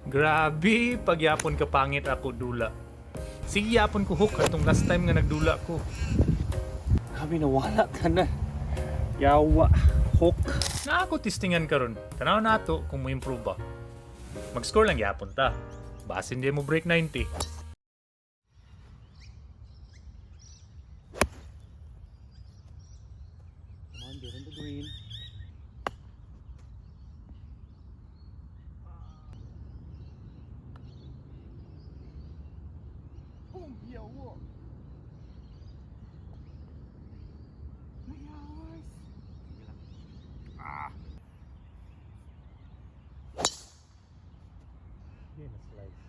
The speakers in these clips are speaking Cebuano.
Grabe, pagyapon ka pangit ako dula. Sige yapon ko hook atong last time nga nagdula ko. Grabe, nawala ka na. Yawa. Hook. Na ako testingan karon. Tanaw nato kung mo improve ba. Mag-score lang yapon ta. Basin di mo break 90. Come on, get in the green. Oh, yawa. Nayawas. Sige lang. Ah. Yun na slice.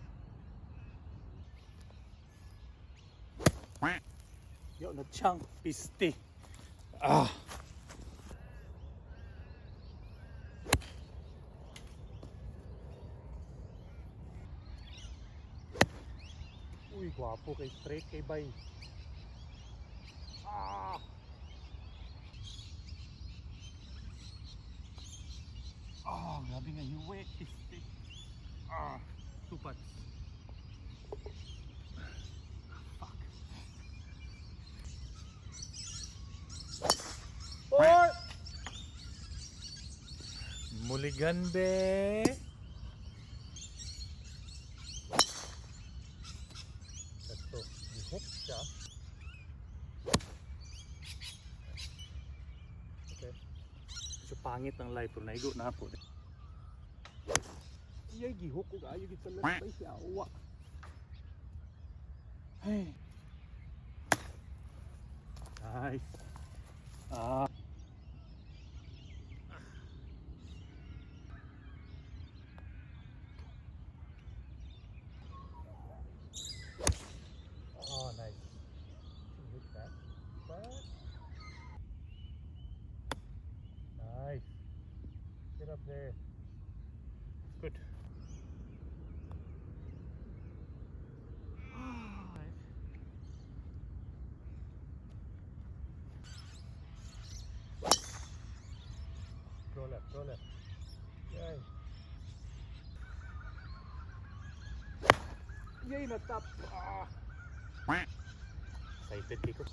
Yo, na chunk. Piste. Ah. Uy, gwapo kay straight kay bay. Ah! Oh, grabe nga hiwi. Piste. Ah. Two putts. Fuck. Four! Muligan be. Ito, hook siya. Okay. Medyo pangit ang live pero naigo na ako. Iyay, gihok ko kaayo gid sa left ay siya. Hey. Nice. Ah. Oh, nice. Should hit that. But nice. Get up there. Good. Go left, go left. Yay. Yay, na top. Ah. Excited kay ko.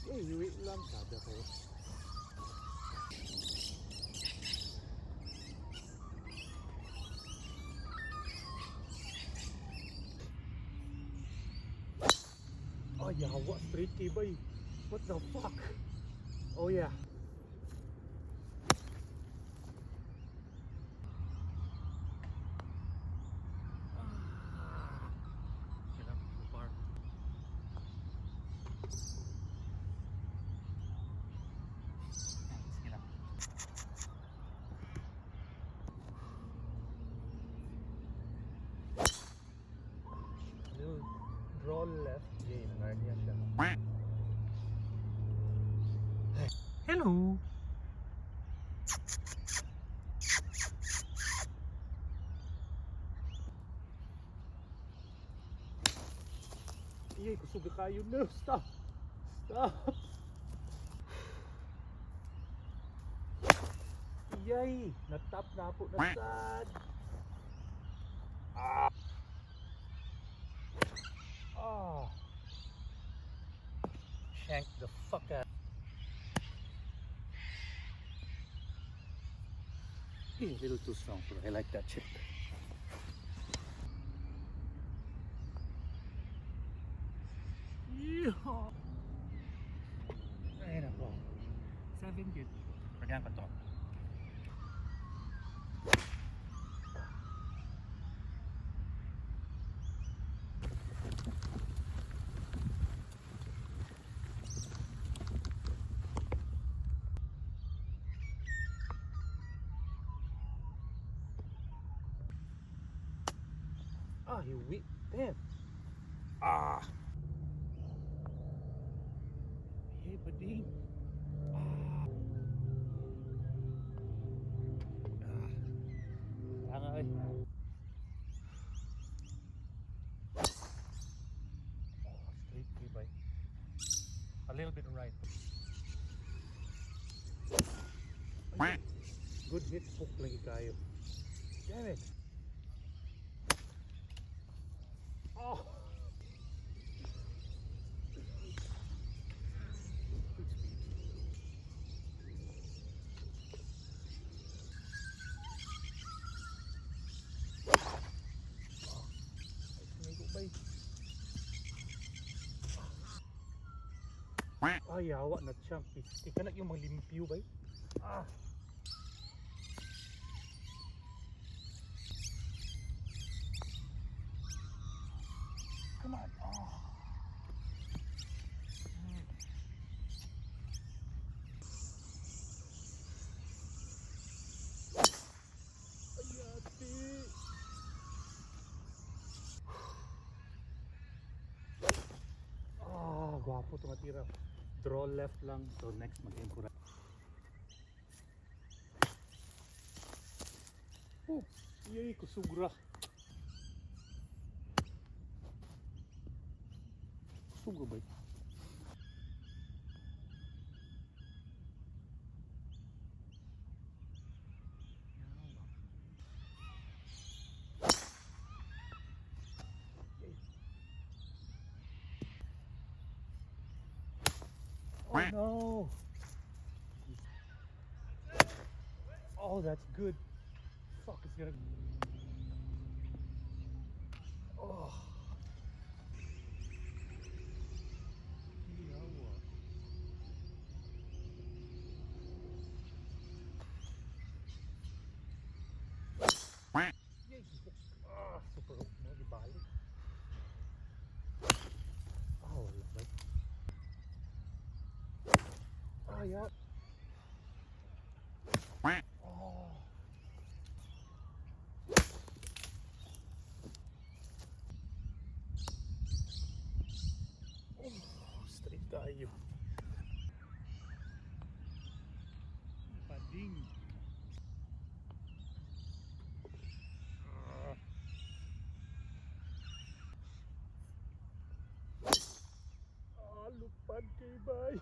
Yay, wait lang kada ko. Oh, yawa, straight kay bay. What the fuck? Oh yeah. Get up, par. Sige lang. Little draw left. Yay, nangarniya siya. Hello. Iyay, kusog ka kayo. No, stop. Stop. Iyay, natap na po na sad. Ah. Ah. Shank the fuck out. Eh, a little too strong, but I like that chip. Yeehaw. Ay, nako. Seven good. Pagyan ko to. Ah, he weak. Damn. Ah. Hey, bading. Ah. Ah. Tanga ay. Oh, straight key by. A little bit right. Good. Hit hook lagi kayo. Damn it. Oh. Good speed. Oh, ay, sumigo ba eh? Ay, yawa na champ. Ika na yung mga limpyo ba eh? Ah. Come on. Oh. Ay, ate. Ah, gwapo tumatira. Draw left lang. So next mag-aim ko right. Oh, iyay, kusugra. Kusugra ba yun? Oh no! Oh, that's good. Fuck, it's gonna. Oh. Yawa. Yay, hook. Ah, super hook mo, ibalik. Ah, wala ba? Ah, yeah. Oh. Oh, straight tayo. Pading. Ah. Ah, lupad kay bay.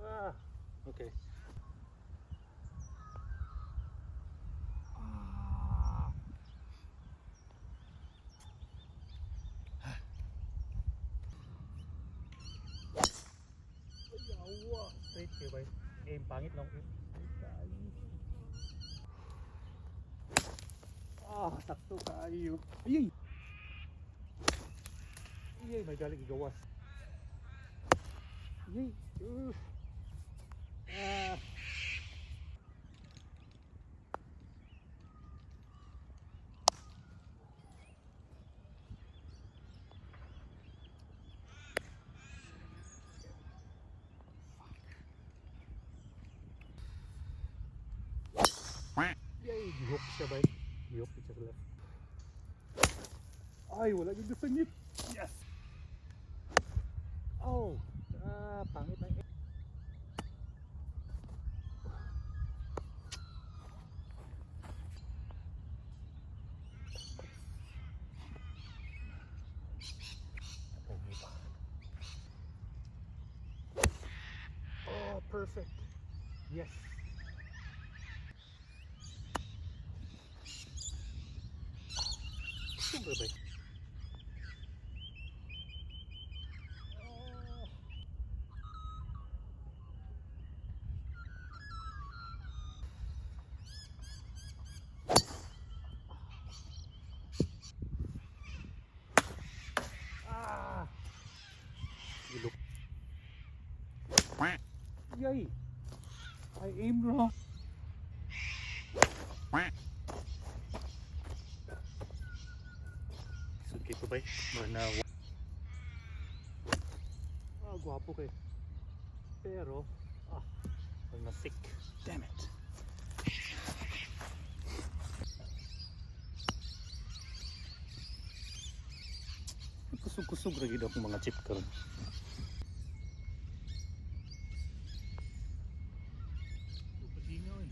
Ah, Okay. ah. Ay, awa. Straight kayo ba? Aim pangit lang. Ay, kayo. Ah, sakto kayo. Ay, ay. Ay, may galing igawas. Ay, oof. Ah. Yay, gihook siya ba? Gihook siya sa left. Ay, wala yung sangit. Yes! Oh, ah, pangit ang. Pogi pa. Oh, perfect. Yes. Super ba? Oh. Ah! Ilok. Yay! I aimed wrong. Sud kay ko ba? Mura na. Ah, gwapo kay. Pero, ah, Pag na sick. Damn it. Kusog-kusog ra gid akong mga chip karon. Patingaw eh.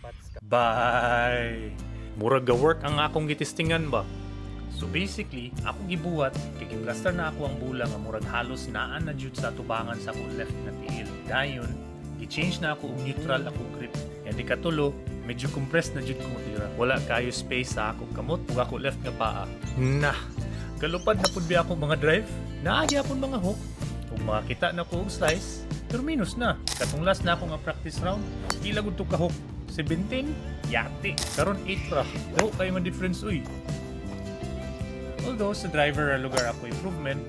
Pats ka. Bye! Murag ga work ang akong gitestingan ba? So basically, akong gibuhat, kay giblastar na ako ang bola nga murag halos naa na jud sa atubangan sa akong left na tiil. Dayon, gi-change na ako og neutral akong grip. Yan di katulo, medyo compressed na jud ko motira. Wala kayo space sa akong kamot ug ako left nga paa. Nah, galupad na pud biya akong mga drive. Naa gyapon mga hook. Ug makakita na ko og slice, pero minus na. Katong last na ako nga practice round, pila gud to ka hook? 17? Yati. Karon 8 ra. Daw kayo man difference, uy. Although sa driver ra lugar ako improvement,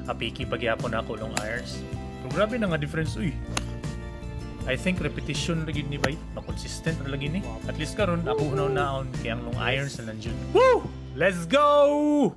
apiki pagyapon ako long irons. Pero grabe na nga difference, uy. I think repetition lagi ni bay, makonsistent ra lagi ni. At least karon ako hunaw naon kay ang long irons na lang jud. Woo! Let's go!